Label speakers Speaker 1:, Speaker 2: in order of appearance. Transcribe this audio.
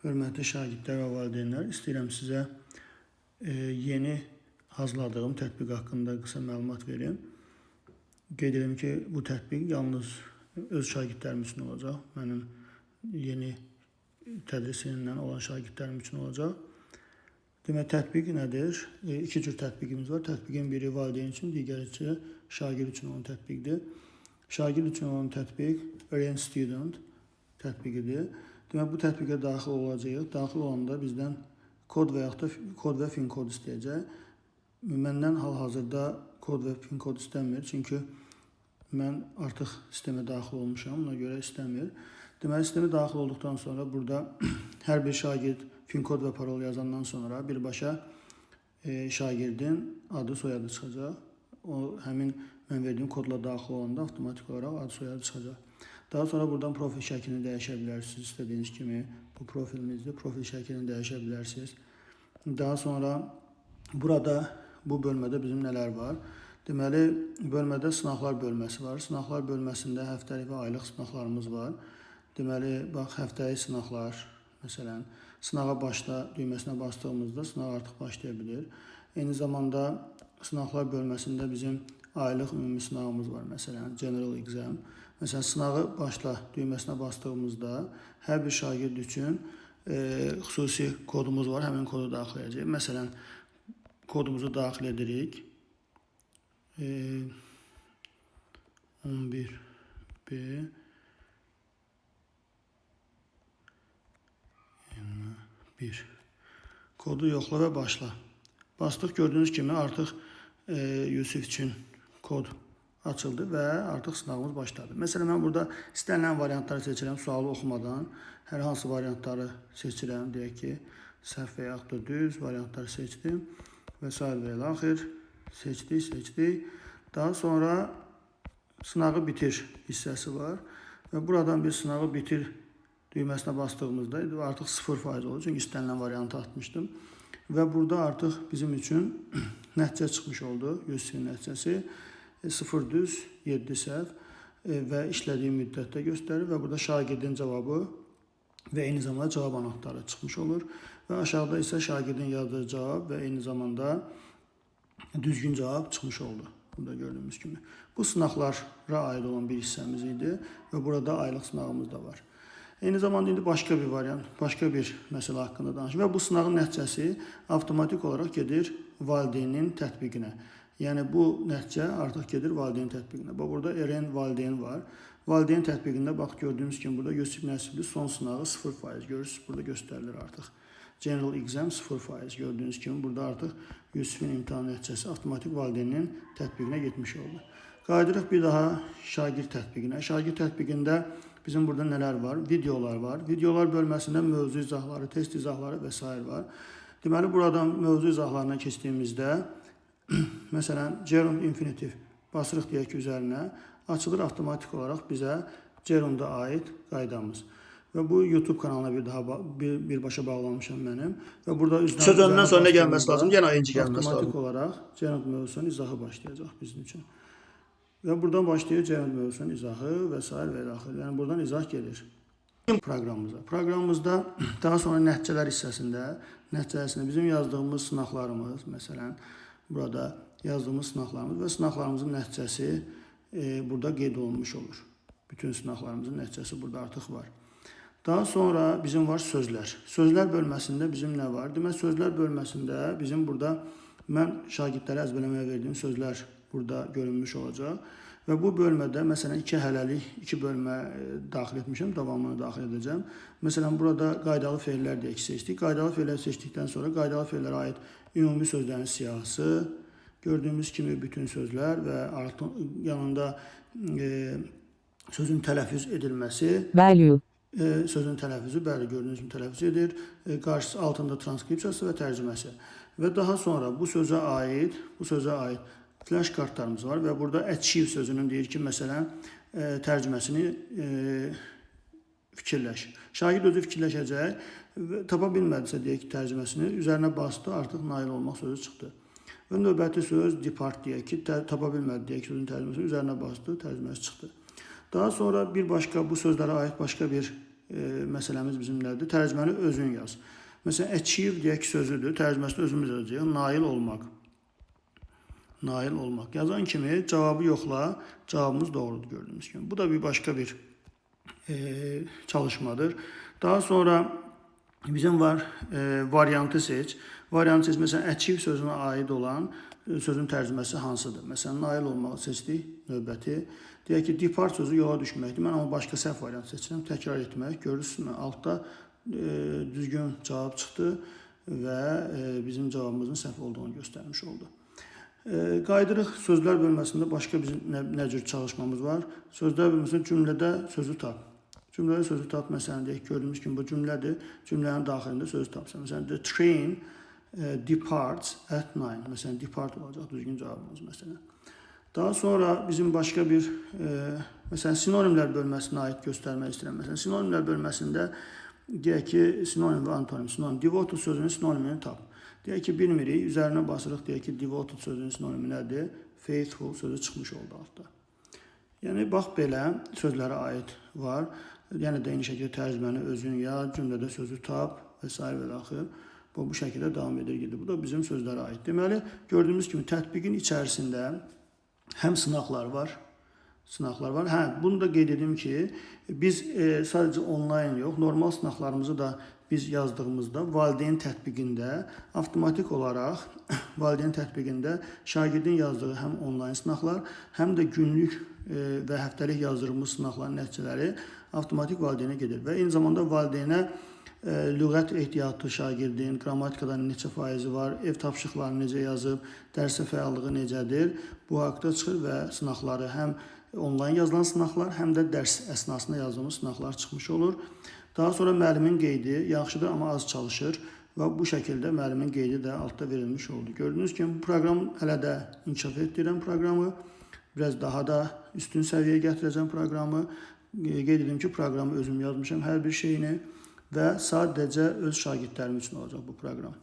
Speaker 1: Hörmətli şagirdlər və valideynlər, istəyirəm sizə yeni hazırladığım tətbiq haqqında qısa məlumat verim. Qeyd edim ki, bu tətbiq yalnız öz şagirdlərim üçün olacaq. Mənim yeni tədris ilindən olan şagirdlərim üçün olacaq. Demək, tətbiq nədir? İki cür tətbiqimiz var. Tətbiqin biri valideyn üçün, digəri isə şagird üçün olan tətbiqdir. Şagird üçün olan tətbiq Eren Student tətbiqidir. Demək, bu tətbiqə daxil olacağıq. Daxil olanda bizdən kod və yaxud da kod və fin kod istəyəcək. Məndən hal-hazırda kod və pin kod istəmir. Çünki mən artıq sistemə daxil olmuşam. Ona görə istəmir. Deməli, sistemə daxil olduqdan sonra burada hər bir şagird fin kod və parol yazandan sonra birbaşa şagirdin adı, soyadı çıxacaq. O həmin mən verdiyim kodla daxil olanda avtomatik olaraq adı, soyadı çıxacaq. Daha sonra buradan profil şəklini dəyişə bilərsiniz istədiyiniz kimi. Bu profilimizdir. Profil şəklini dəyişə bilərsiniz. Daha sonra burada bu bölmədə bizim nələr var? Deməli, bölmədə sınaqlar bölməsi var. Sınaqlar bölməsində həftəlik və aylıq sınaqlarımız var. Deməli, bax, həftəlik sınaqlar, məsələn, sınağa başla düyməsinə bastığımızda sınaq artıq başlaya bilir. Eyni zamanda sınaqlar bölməsində bizim aylıq ümumi sınağımız var, məsələn, General Exam. Məsələn, sınağı başla düyməsinə bastığımızda hər bir şagird üçün xüsusi kodumuz var. Həmin kodu daxil edəcəyik. Məsələn, kodumuzu daxil edirik. 11 B 1. Kodu yoxla və başla. Bastıq, gördüyünüz kimi artıq Yusif üçün kod açıldı və artıq sınağımız başladı. Məsələn, mən burada istənilən variantları seçirəm, sualı oxumadan. Hər hansı variantları seçirəm, deyək ki, səhv və yaxud da düz variantları seçdim və sair və ilə axir. Seçdik, seçdik. Daha sonra sınağı bitir hissəsi var və buradan bir sınağı bitir düyməsinə bastığımızda artıq 0% olur. Çünki istənilən variantı atmışdım. Və burada artıq bizim üçün nəticə çıxmış oldu. Yusifin nəticəsi 0 düz, 7 səhv və işlədiyi müddətdə göstərir və burada şagirdin cavabı və eyni zamanda cavab anahtarı çıxmış olur. Və aşağıda isə şagirdin yazdığı cavab və eyni zamanda düzgün cavab çıxmış oldu. Burada gördüyümüz kimi. Bu sınaqlara aid olan bir hissəmiz idi və burada aylıq sınağımız da var. Eyni zamanda indi başqa bir variant, başqa bir məsələ haqqında danışım. Və bu sınağın nəticəsi avtomatik olaraq gedir valideynin tətbiqinə. Yəni bu nəticə artıq gedir valideyn tətbiqinə. Bax, burada Eren valideyn var. Valideyn tətbiqində bax, gördüyünüz kimi burada Yusif Nəsibli son sınağı 0% görürsünüz. Burada göstərilir artıq. General Exam 0% gördüyünüz kimi burada artıq Yusifin imtahan nəticəsi avtomatik valideynin tətbiqinə getmiş oldu. Qayıdırıq bir daha şagird tətbiqinə. Şagird tətbiqində bizim burada nələr var? Videolar var. Videolar bölməsində mövzu izahları, test izahları və s. var. Deməli, buradan mövzu izahlarına keçdiyimizdə məsələn, gerund infinitiv basırıq deyək ki, üzərinə açılır avtomatik olaraq bizə gerunda aid qaydamız. Və bu YouTube kanalına bir daha birbaşa bağlanmışam mənim. Və burada
Speaker 2: Söz öndən sonra nə gəlməsi lazım? Yenə ing gəlməsi lazım.
Speaker 1: Avtomatik olaraq gerund mövzusunun izahı başlayacaq bizim üçün. Və buradan başlayır gerund mövzusunun izahı və s. və ilaxır. Yəni buradan izah gelir proqramımıza. Proqramımızda daha sonra nəticələr hissəsində, nəticəsində bizim yazdığımız sınaqlarımız, məsələn, burada yazdığımız sınaqlarımız və sınaqlarımızın nəticəsi burada qeyd olunmuş olur. Bütün sınaqlarımızın nəticəsi burada artıq var. Daha sonra bizim var sözlər. Sözlər bölməsində bizim nə var? Demək, sözlər bölməsində bizim burada mən şagirdlərə əzbərləməyə verdiyim sözlər burada görünmüş olacaq. Və bu bölmədə məsələn iki hələlik iki bölmə daxil etmişəm, davamını daxil edəcəm. Məsələn, burada qaydalı feillər deyək ki, seçdik. Qaydalı feillər seçdikdən sonra qaydalı feillərə aid ümumi sözlərin siyahısı, gördüyümüz kimi bütün sözlər və artıq yanında sözün tələffüz edilməsi,
Speaker 3: Value.
Speaker 1: Sözün tələffüzü, bəli, gördüyünüz kimi tələffüz edir. Qarşısı altında transkripsiyası və tərcüməsi. Və daha sonra bu sözə aid flash kartlarımız var və burada achieve sözünün deyir ki, məsələn, tərcüməsini fikirləş. Şagird özü fikirləşəcək və tapa bilmədisə deyək ki, tərcüməsini üzərinə bastı, artıq nail olmaq sözü çıxdı. Və növbəti söz depart deyək ki, tapa bilmədi deyək ki, sözün tərcüməsini üzərinə bastı, tərcüməsi çıxdı. Daha sonra bir başqa bu sözlərə aid başqa bir məsələmiz bizim nədir? Tərcüməni özün yaz. Məsələn, achieve deyək ki, sözüdür. Tərcüməsini özümüz yazacağıq. Nail olmaq. Nail olmaq. Yazan kimi cavabı yoxla. Cavabımız doğrudur gördüyünüz kimi. Bu da bir başqa bir çalışmadır. Daha sonra bizim var variantı seç. Variantı seç. Məsələn, achieve sözünə aid olan sözün tərcüməsi hansıdır? Məsələn, nail olmağı seçdik növbəti. Deyək ki, depart sözü yola düşməkdir. Mən amma başqa səhv variant seçirəm. Təkrar etmək. Görürsünüzmü? Altda düzgün cavab çıxdı və bizim cavabımızın səhv olduğunu göstərmiş oldu. Qayıdırıq sözlər bölməsində başqa bizim nə cür çalışmamız var? Sözlər bölməsində cümlədə sözü tap. Cümlədə sözü tap, məsələn, deyək, gördüyümüz kimi bu cümlədir. Cümlənin daxilində sözü tapsan. Məsələn, the train departs at 9. Məsələn, depart olacaq düzgün cavabımız məsələn. Daha sonra bizim başqa bir məsələn, sinonimlər bölməsinə aid göstərmək istəyirəm. Məsələn, sinonimlər bölməsində deyək ki, sinonim və antonim. Sinonim devoted sözünün sinonimini tap. Deyək ki, bilmirik, üzərinə basırıq, deyək ki, devoted sözünün sinonimi nədir? Faithful sözü çıxmış oldu altda. Yəni bax belə sözlərə aid var. Yəni də eyni şəkildə tərcüməni özün yaz, cümlədə sözü tap və sair və axır. Bu şəkildə davam edir gedir. Bu da bizim sözlərə aid. Deməli, gördüyümüz kimi tətbiqin içərisində həm sınaqlar var, sınaqlar var. Hə, bunu da qeyd edim ki, biz sadəcə onlayn yox, normal sınaqlarımızı da biz yazdığımızda valideyn tətbiqində avtomatik olaraq valideyn tətbiqində şagirdin yazdığı həm onlayn sınaqlar, həm də günlük və həftəlik yazdığımız sınaqların nəticələri avtomatik valideynə gedir və eyni zamanda valideynə lüğət ehtiyatı şagirdin, qrammatikadan neçə faizi var, ev tapşırıqlarını necə yazıb, dərsə fəallığı necədir, bu haqda çıxır və sınaqları həm onlayn yazılan sınaqlar, həm də dərs əsnasında yazdığımız sınaqlar çıxmış olur. Daha sonra müəllimin qeydi yaxşıdır, amma az çalışır və bu şəkildə müəllimin qeydi də altda verilmiş oldu. Gördüyünüz kimi bu proqram hələ də inkişaf etdirirəm proqramı. Biraz daha da üstün səviyyəyə gətirəcəm proqramı. Qeyd edim ki, proqramı özüm yazmışam hər bir şeyini və sadəcə öz şagirdlərim üçün olacaq bu proqram.